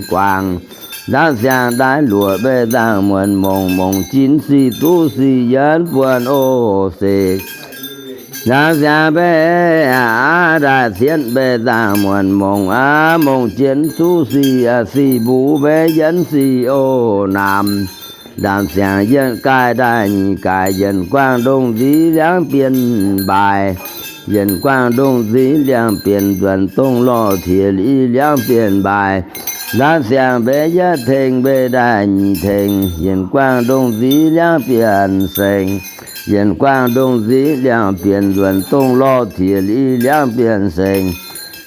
guangc. Ndaamv-siangx ndaaih luoqc mbaeqv nzangc muonz mongc, mongc jienv sic duqv sic yienv buonc o seix. Ndaamv-siangx mbaeqv aav ndaaih cietv mbaeqv nzangc muonz mongc aav, mongc jienv duqv sic, sic mbuv mbaeqv yienv sic o naamx. Ndaamv-siangx yietv gaaih ndaaih nyic gaaix, yienc guangh ndongh nziv liangv bienh mbaaix. Yienc guangh ndongh nziv liangh bienh nzuonx dongh lorh tiex li liangv bienh mbaaix. Ndaamv-siangx mbaeqv yietv tengx mbaeqv ndaaih nyic tengx, yienc guangh ndongh nziv liangv bienh sengx. Yienc guangh ndongh nziv liangv bienh nzuonx dongh lorh tiex li liangv bienh sengx.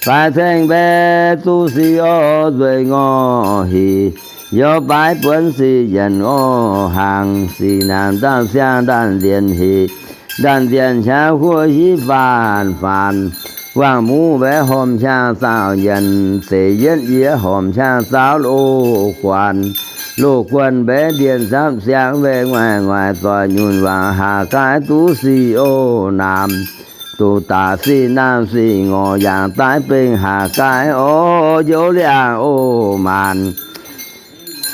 Baaix tengx mbaeqv duqv sic o nzueic ngorc hec, youz baaix buonv sic yienc ngorc hnaangx. Sic naamh ndaamv-siangx ndaamv-nzienh hec, ndaamv-nzienh qaqv huov hiv faanx-faanx. Guangh muv mbaeqv hormh qangx zaauh yienc, zeiz yietv yie hormh qangx zaauv loz-guonh. Loz-guonh mbaeqv ndienh camv siangx mbaeqv nguaaic nguaaic, zoih nyunc wangc haaix gaaix duqv sic o naamx. Duqv daaih sic naamh sic ngorc, yangh daaih bengh haaix gaaix o, njoux liangh o maanc.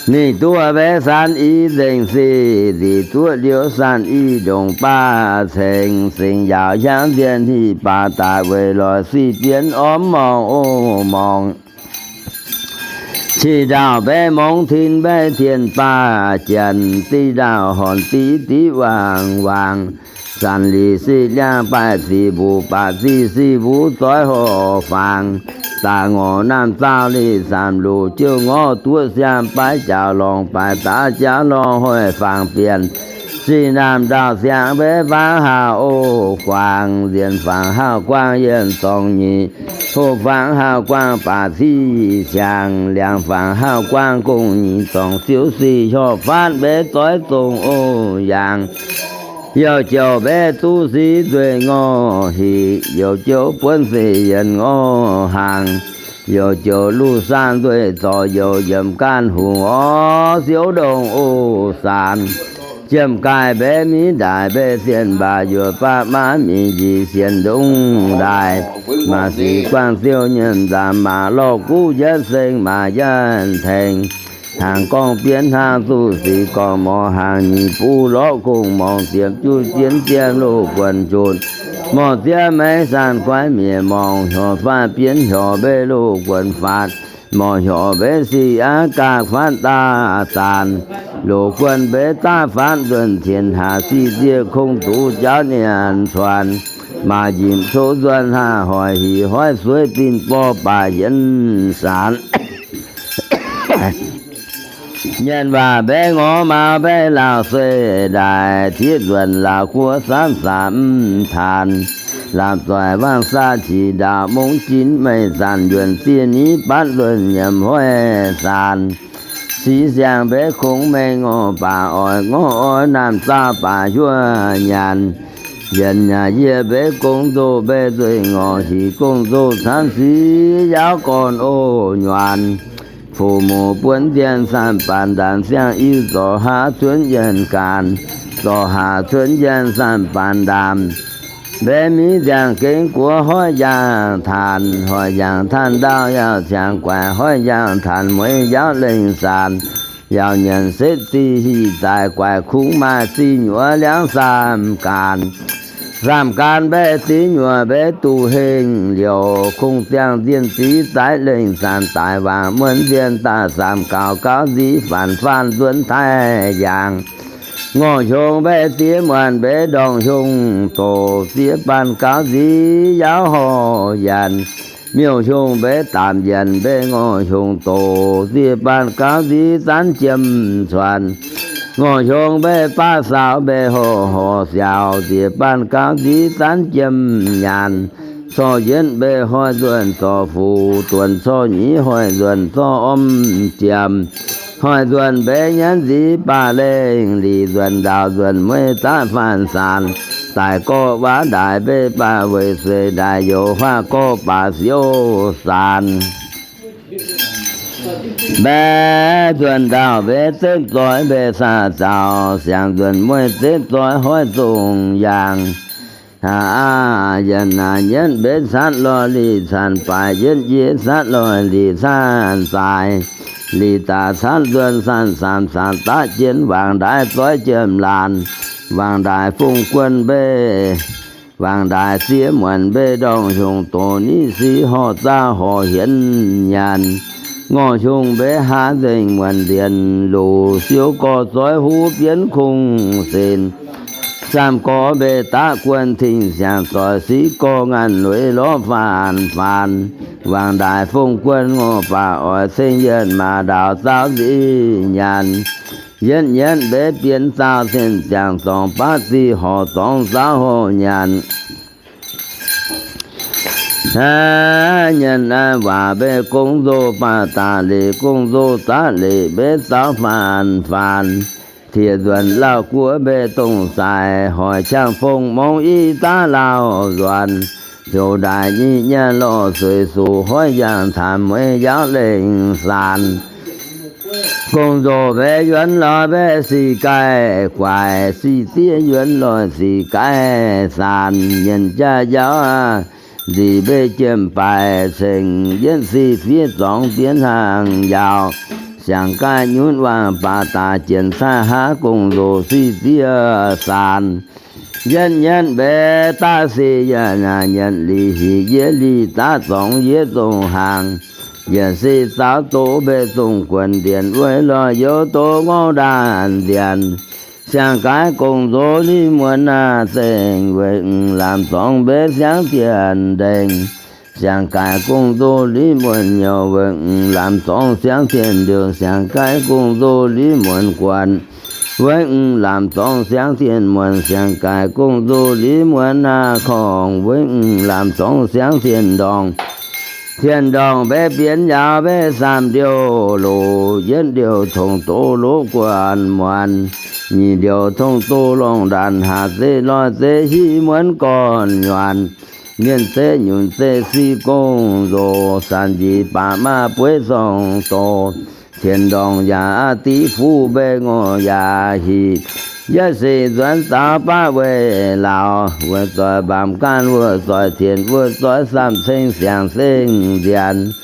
Ninh duqv mbaeqv san i nzengc sic, nzic duqv liuz san i ndongc baav ceng, singx yaauc hiaangv nzienh hic baac daaih weic loic sic bienx ormv morngh o morngh. Cih ndaauh mbaeqv mongx tin mbaeqv tien baav janx, diqv ndaauh hornc diqv diqv waangc waangc. Zanc lic sic liangh baaih zic mbuc baac zic sic mbuc zoix horc fangx. Daaih ngorc naamh zaauh lic zaamc luc jiouv ngorc duqv siaam baaix jaax lorngh baaix daav jaax lorngh hoic fangx bienh. Sic naamh ndaauh siangx mbaeqv faangv haauh o guaangc, nzienh fangx haauh guaangc yienh zorngx nyeic, hoqc fangx haauh guaangc baac ciqv siangx, liangx fangx haauh guaangc gong nyeic zorngx ziouv sic, horpc faatv mbaeqv zoix zongh o yaangh. Youh jouh mbaeqv duqv sic nzueic ngorc hec, youh jouh buonv sic yienc ngorc hnaangx. Youh jouh luv saan nzueic zorc youh yiemc gaanh hungh orv siouv ndongh o saan. Jiem gaaih mbaeqv miv ndaaix mbaeqv sienh mbaac yuoqc baav maav mingh njiec sienh ndongh ndaaih. Maaih sic guangc ziouh nyienh nzaamc maac lorh guv yietv seng maac yietv tengx. Hnaangx gorngv bienv hnaangx zuqc sic gorngv morc hnaangx nyic buv lorqc kungx morngh ziepc juqv jienv jiem loz-guonc junc. Morh ziev meix zanc guaix mietc morngh hiorc faatv bienv hiorc mbaeqv loz-guonc faatv. Morh hiorc mbaeqv sic aav gaah faatv daaih zaanc. Loz-guonc mbaeqv daaih faatv nzuonc tienx haac sic nzieqc kong zuqc jauv nyanc cuonx. Maaih njiec coqv nzuonx haah hoic hic hoiv sueiv dinh borh baac hienx saanx. Mienh waac mbaeqv ngorc maaz mbaeqv laauh sueih ndaaih, tiev nzuonc laauh guoqv samv saamv taanx. Laapc zoih waangh saa qiex ndaauh mungv jinv meih zanc yuonc zieqv niv batv nzuonc nyiemc hoiv saanx. Sic siang mbaeqv kungx mengh ngorc baac oix ngorc oix naamh zaauh baac huov nyanc. Yienc yaac yie mbaeqv gong nzoh mbaeqv nzueic ngorc hic gong nzoh camv sic yaauv gorn o nyuaanc. Fu-muc buonv nzienh sanc baanc ndaanc siang-iu zorc haax cuonv yienh gaanc. Zorc haax cuonv yienh sanc baanc ndaamc. Mbaeqv miv ziangh gengh guoqv hoiv yaangh taanc, hoic yaangh taanc ndaauh yaauh ciangx guaix hoiv yaangh taanc mueiz yaauv lengh saanc. Yaauh nyanc setv zih hic zaaix guaix kungx maaih zih nyuoz liangv saamh gaanc. Saamh gaanc mbaeqv zih nyuoz mbaeqv duqv hengh liouc, kungx ziangh nzienh zix zaaix lengh saanc daaih waangc muonv nzienh daaih saamh gaux gaux nzix faanx faanx nzuonx taaih yaangh. Ngorc hiongx mbaeqv diev muonc mbaeqv ndorngc hiongx doqc zieqv baan gaux nzix yaauv horh yienc. Miuc-hiongx mbaeqv daapc yienc mbaeqv ngorc hiongx doqc zieqv baan gaux nzix zanv jiem cuonx. Ngorc hiongx mbaeqv baav saaux mbaeqv horh horh siaaux zieqv baan gaux nzix zanv jiem nyaanh. Corc yietv mbe hnoi nzuonx corc fuc, duonx corc nyiv hnoi nzuonx corc om jiem. Hnoi nzuonx mbe nyanv nziv baac lengh, lic nzuonx ndaauh nzuonx mueiz daav faanv saanx. Daic gorqv waav ndaaic mbe baac weic sueih ndaaic youz, huaav gorqv baac siouv saanx. Mbe nzuonx ndaauh mbe zepv zoih mbe saah zaux, siangx nzuonx mueiz zepv zoih hoiv zongh yaangh. Aa, yienh aac nyietv mbe catv loi lic canx baaix, yietv yie catv loi lic catv zaaix. Lic daaih catv nzuonx sanc saamx saanx daav jien, wangc ndaaiv zoih jiem laanh. Wangc ndaaic fongv guon mbe, wangc ndaaic siev muonc mbe ndorngh hiongc doz niv si horh zaah horh hienx nyanc. Ngorc hiungh mbe haa nzengc muonc ndienx luc, siou gorx zoih huv bienv kungx senc. Saamv gorx mbe daav guon tengx siangx zoih, siv gorx ngaanc lueiz lorz faanx faanx. Wangc ndaaic fongv guon ngorc baac oix ceng yienh maaz ndaaux zaauv nziv nyanc. Yietv nyietv mbe bienx zaauh cien ziangx zorngx baav zih horc zorngx zaauv horc nyanc. Aa, nyanc aa waac mbe gong-nzoh baac daaih leic gong-nzoh daav leic mbe zaauv faanx faanx. Tiex nzuonx lauh guoqv mbe dongh saaix, hoic qangx fongc morngx i daav lauh nzuonx. Heuc ndaaic nyic nyaanh lorh sueix suqc hoiv yangh taanx mueiz yaauv lengh saanx. Gong-nzoh mbe yuonx lorz mbe sic gaih guaix, sic diev yuonx lorz sic gaih saanx. Nyienc jaav yaauv aa, nzic mbe jiem baaix cengx, yietv sic fiev zorngx bienx hnaangx yaauc. Siangx gaih nyunv waangh baac daaih jienx caav haav gong-nzoh sic diev saanx. Yietv nyietv mbe daav sic yaac nyanc lic hic yie lic daav zorngx yie zongh hnaangx. Yietc sic zaaux doz mbe zongh guonx ndienx, weic lorh youz doz ngouv ndaanh ndienx. Siang-gaix gong-nzoh liv muonz naaiv zengc, weic mv lamz zorngx mbe siangv dienx ndengc. Siang-gaix gong-nzoh liv muonz nyouc, weic mv lamz zorngx siangv dienx ndiouh. Siang-gaix gong-nzoh liv muonz guonx, weic mv lamz zorngx siangv dienx muonz. Siang-gaix gong-nzoh liv muonz naaiv korngx, weic mv lamz zorngx siangv dienx ndorngx. Dienx ndorngx mbe bienx yaauv mbe saamv ndiouh loz, yietv ndiouh tongx doz loz guonx muonz, nyic ndiouh tongx doz longh ndaanx, haac zeqc loih zeqc hiv muonz gorn-nyuonx, mienh zeqc nyunc zeqc sic gong-nzoh, sanc njiec baac maaih bueiv zorngx doz. Tien ndorngx yaac aqv div fuqv mbe ngorc yaac hic, yietv sic nzuonx zaaux baav weih lauz, wuov zoih mbaamz gaanv wuov zoih tien wuov zoih saamv ceng siangx seng nzienx.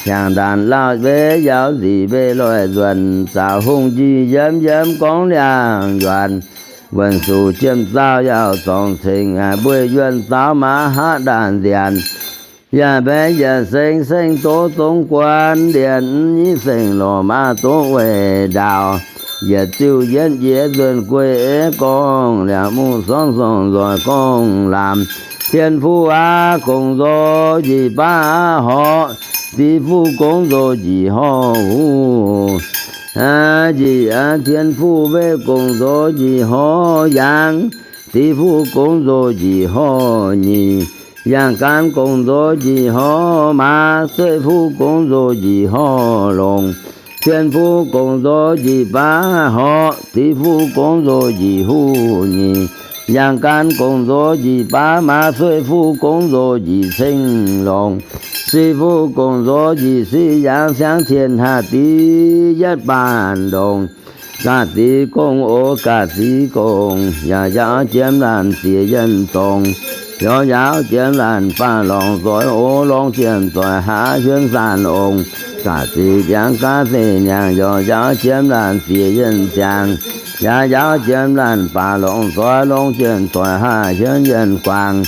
Hiaangx ndaanx lauh mbe yaauv nzic mbe loih nzuonx, zaaux hungh njiec yiem yiem gorngv liangx yuonx. Wuonh suc jiem zaauh yaauh zorngx ceng, mbueiz yuonh zaaux maaz haav ndaanx nzienx. Yaac mbe yietc seng seng doz zong guonx ndienx, nyeiv seng lorh maaz doz weih ndaauh. Yietc ziuh yietv yie nzuonx guei ei gorngv liangx, mungv sorngv sorngv nzoih gorngv lamz. Tien fuqv aav gong-nzoh njiec baav horqc, div fuqv gong-nzoh njiec horqc huv. Njiec aav tien fuqv mbe gong-nzoh njiec horqc yaangh, div fuqv gong-nzoh njiec horqc nyic. Yaangh gaanv gong-nzoh njiec horqc maaz, sueih fuqv gong-nzoh njiec horqc longc. Tien fuqv gong-nzoh njiec baav horqc, div fuqv gong-nzoh njiec huv nyic. Yaangh gaanv gong-nzoh njiec baav maaz, sueih fuqv gong-nzoh njiec ceng longc. Sic fuqv gong-nzoh njiec sic yaangh, siangv tien haah div yietv baanh ndongc. Ga'zic gong oc, ga'zic gong, yaac yaauv jiem laanh ziex yienh zong. Yaac yaauv jiem laanh baav longc zoih oc, longc jiem zoih haav hiuonv saanh ong. Ga'zic ndiangx ga'zic ndiangx, yaac yaauv jiem laanh ziex yienh ziangx. Yaac yaauv jiem laanh baav longc zoih, longc jiem zoih haav hiuonv yienh guangc.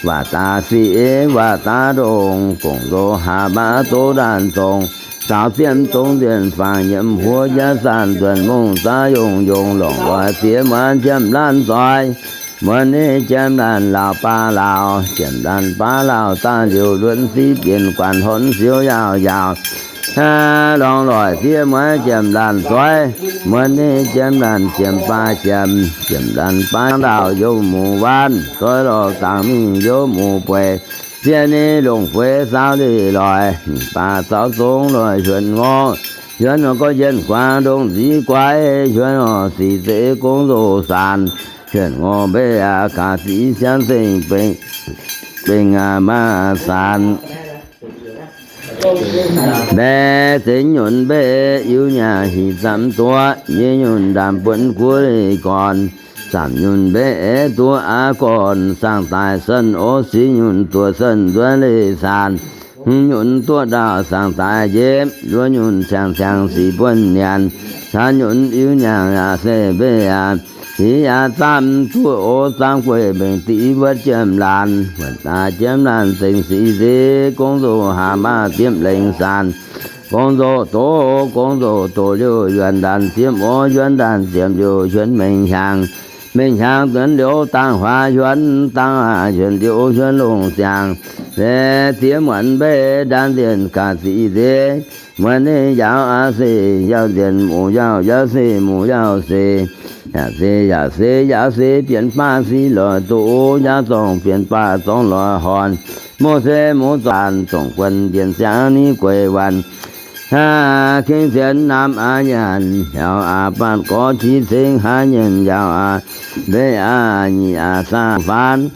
Waac daaih sic ei waac daaih ndongc, gong-nzoh haav maav doz ndaanh zong. Zaaux ziem zong nzienh faangx nyiemc huov jaav saanh nzuonx mungh zaav yongh yongh, longc loix ziex muonz jiem laanh zoih. Muonz ni jiem laanh laauh baav laauh, jiem laanh baav laauh daaih liuz luonx sic bienx guanc horn siou yaauh yaauh. Longc loix ziex muonz jiem laanh zoih. Muonz ni jiem laanh jiem baav jiem, jiem laanh baav ndaauh youh muc waanv, zoih lorh dangx mingh youh muc bueix. Bieqc ninh longc bueix saau leiz-loic, baac zaux zong loic hiuonv ngorc. Hiuonv nor gorngv yienc guaang ndongc nziv guaix, hiuonv nor sic zeiv gong zoh saanx. Hiuonv ngorc mbeqv aqv, ga'sic siang zengc bengx, bengx aqv, maaih saanx. Mbaeqc zengx nyunc mbeqv iu nyaah hinc zamv duqv, nyei nyunc ndaamv buonv guoqv leiz gorn. Zaamc nyunc mbeqv aeqv, duqv aqv gorn saang-daaih sanh, o, sic nyunc duoqc sanh nzuonx leiz saanx. Hmz nyunc duqv ndaauh saang-daaih njepv, luoqc nyunc ciangv ciangv sic buonv nyanc. Caan nyunc iu nyaah yaac se mbeqv aqv, hiv yaac zaamv duqv, o, zaamv gueiv mbengx diqv wuotv jiem laanh. Wuotv daaih jiem laanh zengc sic nziv, gong zoh hlaax maav diepv lengx saanx. Gong zoh doz, gong zoh doz liuz yuonx ndaanh ziepv, o, yuonx ndaanh ziepv liuz hiuonv mengh hnyangx. Mengh hnyangx nzuonx liuz dangh huaax hiuonv, dangh huaax hiuonv liuz hiuonv longh ziangx. Mbaeqc ziex muonz mbeqv ndaamv nzienh ga'sic nziv. Muonz ninh yaauv aqv se yaauv nzienh, muc yaauv, yaauv se muc yaauv se. Yaac se yaac se, yaauv se bienx baav sic loic doqc, yaauv zorngh bienx baav zorngh loic horn. Muv se muv zorngh dongh guon njienc ziangx ni gueix waanc. Haa, kengx zienx naamh aqv nyanc, hnyouv aqv baatv gorx qiex ceng hnangv nyienx yaauv aqv, mbeqv aqv nyic aqv saah faanv,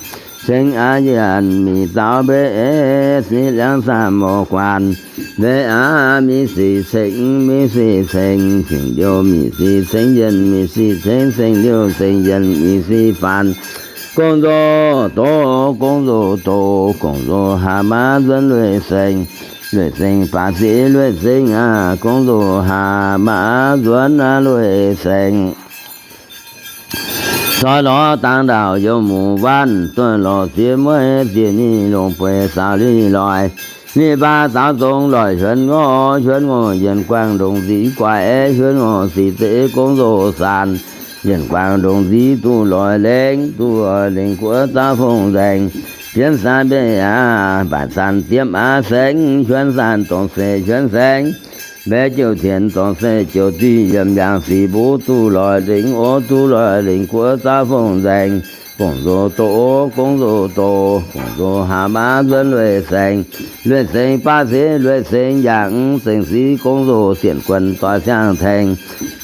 ceng aqv nyanc mic zaaux mbeqv, sic liangv saah mouz guaanc, mbeqv aqv mic sic ceng, mic sic ceng, ceng liuz mic sic ceng yienc, mic sic ceng ceng liuz ceng yienc, mic sic faanv. Gong zoh doz, gong zoh doz, gong zoh hlaax maav nzuonx lueic seng. Lueic seng baac sic lueic seng aqv, gong zoh hlaax maav nzuonx lueic seng. Corc lorz dangh ndau youh muc waanc, duqv lorz ziex mueiz ziex ninh longc bueix saau leiz-loic. Ninh baac zaux zong loic hiuonv ngorc, hiuonv ngorc yienc guaang ndongc nziv guaix, hiuonv ngorc sic zeiv gong zoh saanx. Yienc guaang ndongc nziv duqv loic lengx, duqv loic lengx guoqv zaux fongc nzaengc. Bienx saanx mbeqv aqv, mbaatc saanx ziepv aqv saengv, hiuonv saanx dongh se hiuonv saengv. Mbaeqc jouh tienx dongh se jouh diqv yiemc yaangh sic mbuv duqv loic lengx, o, duqv loic lengx guoqv zaux fongc nzaengc. Gong zoh doz, gong zoh doz, gong zoh hlaax maav nzuonx lueic seng. Lueic seng baav sic lueic seng yaac zengc sic gong zoh sienc guon doix siang-tengx.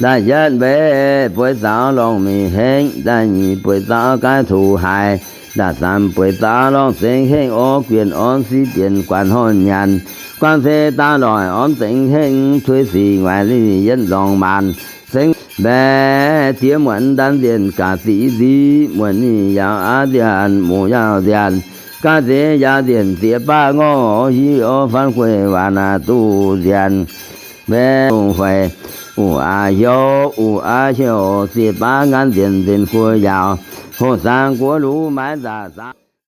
Da'yietv mbeqv bueix zaux lorngh mingh hengv, da'nyeic bueix zaux gaaiv tuc haiz, da'zaamx bueix zaux lorngh zengx hengv, orv guenx orv sic bienx guanc horn nyanc. Guangc se daaih loic orv zengx hengv, tuix sic nguaaic lic yietv nzorngx maanc. Zengx mbaeqc ziex muonz ndaamv nzienh ga'sic nziv, muonz ninh yaauv aqv nzienh, muc yaauv nzienh, ga'sic yaauv nzienh ziex baav ngorc, hiv o faanv gueiv waanc aqv duqv nzienh. Mbaeqc longc hueic, uv aqv heuc, uv aqv heuc, ziex baav nganv nzienh nzienh guoqv yaauc, hoqc zaangc guoqv lux maaiz nzaac zaangc.